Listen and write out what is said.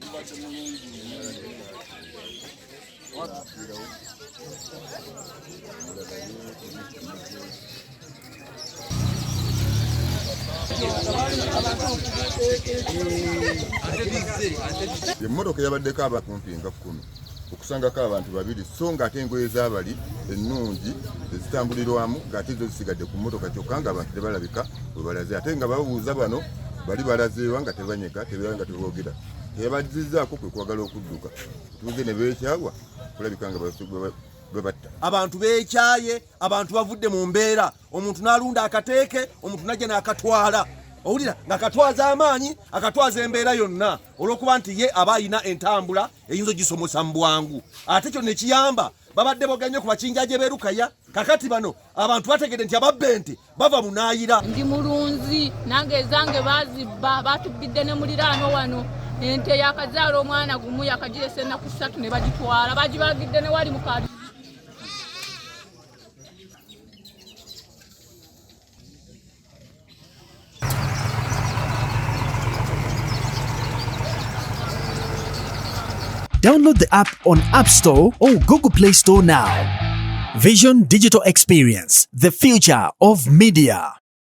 Gubadde mulungi nnyo. Emmotoka yabaddeko abakumpi nga 10, okusangako abantu babiri, so nga ate engoye z'abali ennungi ezitambulirwamu ng'ate zo zisigadde ku mmotoka, kyokka nga abantu tebalabika bwe balaze, ate nga babuuza bano bali balazeewa nga tebanyega, tebera nga teboogera. Tebazizzaako kwe kwagala okudduka tuuze ne beekyawa kulabika nga babatta. Abantu beekyaye, abantu bavudde mu mbeera, omuntu n'alunda akateeke, omuntu najja n'akatwala, owulira nga katwaza amaanyi, akatwaza embeera yonna, olw'okuba nti ye aba alina entambula eyinza ogisomosa mu bwangu. Ate kyo nekiyamba babadde boganye ku bakinjaje b'erukaya. Kakati bano abantu bategedde nti ababba ente bava munaayira. Ndi mulunzi, nange ezange bazibba, batubbidde ne muliraano wano ente yakazaala omwana gumu, yakagiresa ennaku 3 ne bagitwala, bagibagidde ne wali mukaali. Download the app on App Store or Google Play Store now. Vision Digital Experience, the future of media.